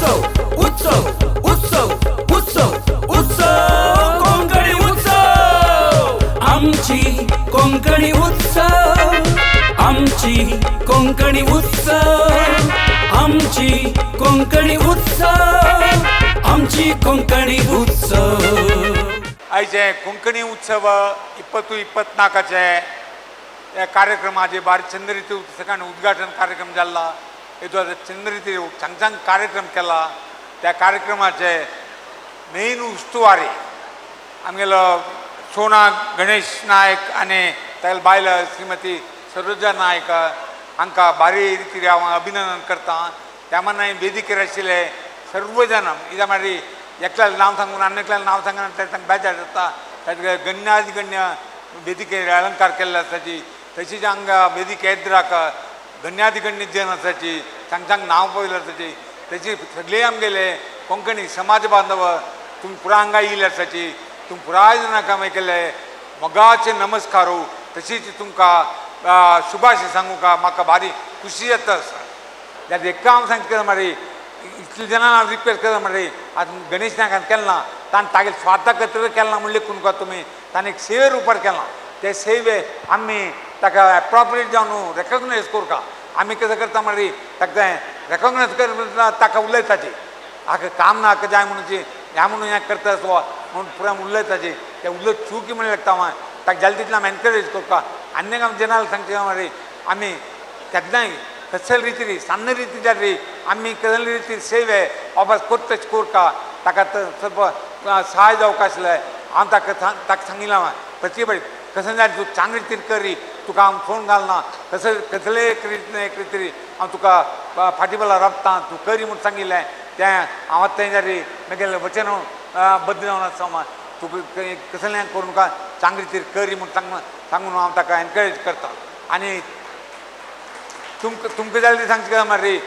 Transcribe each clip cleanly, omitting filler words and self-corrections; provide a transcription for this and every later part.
उत्सव उत्सव उत्सव उत्सव उत्सव कोंकणी उत्सव आमची कोंकणी उत्सव आमची कोंकणी उत्सव आमची कोंकणी उत्सव आमची कोंकणी उत्सव. आयचे कोंकणी उत्सव 20 24चे या कार्यक्रमाचे बारी चंद रिती सकाळी उद्घाटन कार्यक्रम जाला. हेतू आतां चंद रिती चांग चांग कार्यक्रम केला. त्या कार्यक्रमाचे मेन उस्तुवारी आमगेलो सोना गणेश नायक आनी तागेले बायल श्रीमती सरोजा नायक हांकां बारी रितीर हांव अभिनंदन करता. त्या मानाय वेदिकेर आशिल्ले सर्व जाण, कित्याक म्हळ्यार एकल्यालें नांव सांगून आनी एकल्यालें नांव सांगना तांकां बेजार जाता. ताका गण्याधिगण्य वेदिकेर अलंकार केल्ले आसाची. तशीच हांगा वेदिके एद्राक गण्याधिगण्य जन आसाची, चांग चांग नांव पयलें आसाची. तशी सगळे आमगेले कोंकणी समाज बांधव तुमी पुराय हांगा येयले आसाची. तुमी पुराय जाणांक हांवें केले मोगाचे नमस्कारू. तशीच तुमकां शुभाशय सांगूंक म्हाका भारी खुशी जाता आसा. जाल्यार एका हांव सांगता मरे, इतले जाणां हांव रिक्वेस्ट करता मरे, आतां गणेश नायकान केलें ना, ताणें तागेले स्वार्था खातीर केलें ना म्हण लेखूं नाका तुमी. ताणें एक सेवे रुपार केलां. ते सेवे आमी ताका एप्रोप्रिएट जावन रेकॉग्नायज करुंका. आमी कसं करता मरे, ताका तें रेकॉग्नायज कर ताका उलयताची हाका काम ना, हाका जाय म्हणून ह्या म्हणून हें करता सो म्हणून पुराय उलयताची. ते उलयत चुकी म्हणून लागता. हांव ताका जालें तितलें आमी एनकरेज करता. आनी एक आमी जनाल सांगता मरे, आमी केन्नाय कसले रितीन सान्न रिती जाली आमी कसले रितीन सेवे वापस करता करता ताका ಸ್ವಲ್ಪ सहाय जावंक आसलें. हांव ताका ताका सांगिल्लें, प्रतिभा कसलें जाल्यार तूं चांगले रितीन करी, तुका हांव फोन घालना, कसले कसले एक रितीन एक रितीन हांव तुका फाटीबला राबता, तूं करी म्हूण सांगिल्लें. तें हांव आतां तें जाली मागीर वचन बद्द जावन आसा. तुका कसलें करूं नाका, चांगले रितीन करी म्हूण सांगून हांव ताका एनकरेज करता. आनी तुमकां तुमकां जाल्यार सांगचें काय मारी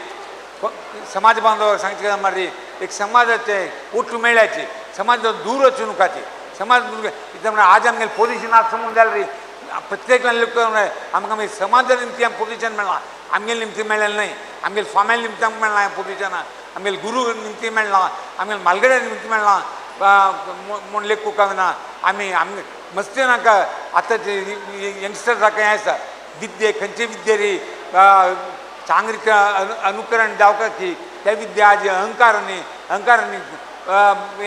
समाज बांधवाक सांगचें काय मारी, एक समाजाचे ओटू मेळ्याची समाज दूर वचूं नकाची. समाज कित्याक म्हणल्यार आज आमगेलें पोजिशन आसा म्हणून जाल्यार प्रत्येक लोक आमकां मागीर समाजा निमतीं पोजिशन मेळ्ळां, आमगेले निमतीं मेळ्ळें न्हय. आमगेले स्वाम्या निमतान मेळ्ळां हें पोजिशन, आमगेले गुरू निमतीं मेळ्ळां, आमगेले म्हालगड्या निमतीं मेळ्ळां म्हूण लेखूंक गावना. आमी आमगे मस्ती नाका. आतांचे यंगस्टर्साक हें आसा, विद्ये खंयचे विद्येरी चांग रित्या अनुकरण जावपाक की त्या विद्या आज अहंकारांनी अहंकारांनी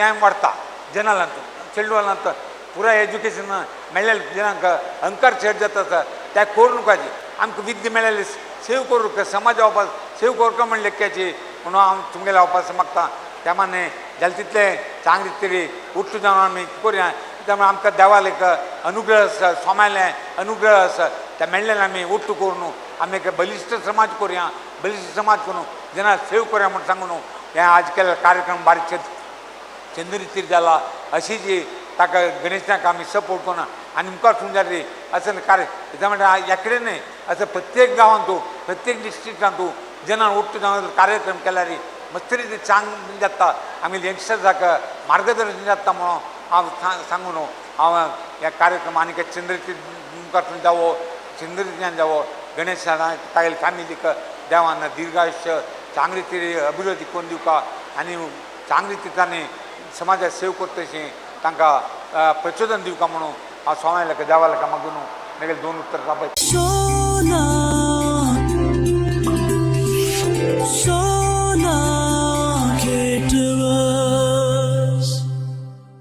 हें वाडटा जनालांत चेडवालांत. पुराय एज्युकेशन मेळ्ळें जनांक अहंकार चड जाता आसा. त्या करूं नकाची. आमकां विद्या मेळ्ळेली सेव करूंक समाज वापस सेव करूंक म्हण लेख्याची म्हणून हांव तुमगेले वापस मागता. त्या माने जालें तितलें चांगली तरी उठ्ठू जावन आमी करुया. त्यामुळे आमकां देवाले एक अनुग्रह आसा, स्वाम्याले अनुग्रह आसा, त्या मेळ्ळें आमी ಒಟ್ಟು करून आमी एक बलिश्ट समाज करुया, बलिश्ट समाज करून जना सेव करुया म्हूण सांगून हें आज केल्लो कार्यक्रम बारीक चंद रितीर जाला. अशीच ताका गणेशाक आमी सपोर्ट करून आनी मुखार फुडें जाली असं कार्य कित्याक म्हणल्यार एकडें न्हय, असं प्रत्येक गांवांत प्रत्येक डिस्ट्रिक्टांत जना ಒಟ್ಟು जावन कार्यक्रम केल्यार मस्त रिती चांग जाता, आमी यंगस्टर्साक मार्गदर्शन जाता म्हणून हांव सांगून हांव ह्या कार्यक्रम आनी चंद्र मुखार फुडें जावो, चंद्र जावो. गणेश तागेले फॅमिलीक देवान दीर्घायुष्य चांगली रितीन अभिवृद्धी करून दिवका आनी चांगली रितीन तांणी समाजाक सेव करता तशें तांकां प्रचोदन दिवका म्हणून हांव स्वाम्याक देवाक मागून मागीर दोन उतर. Sona, Sona.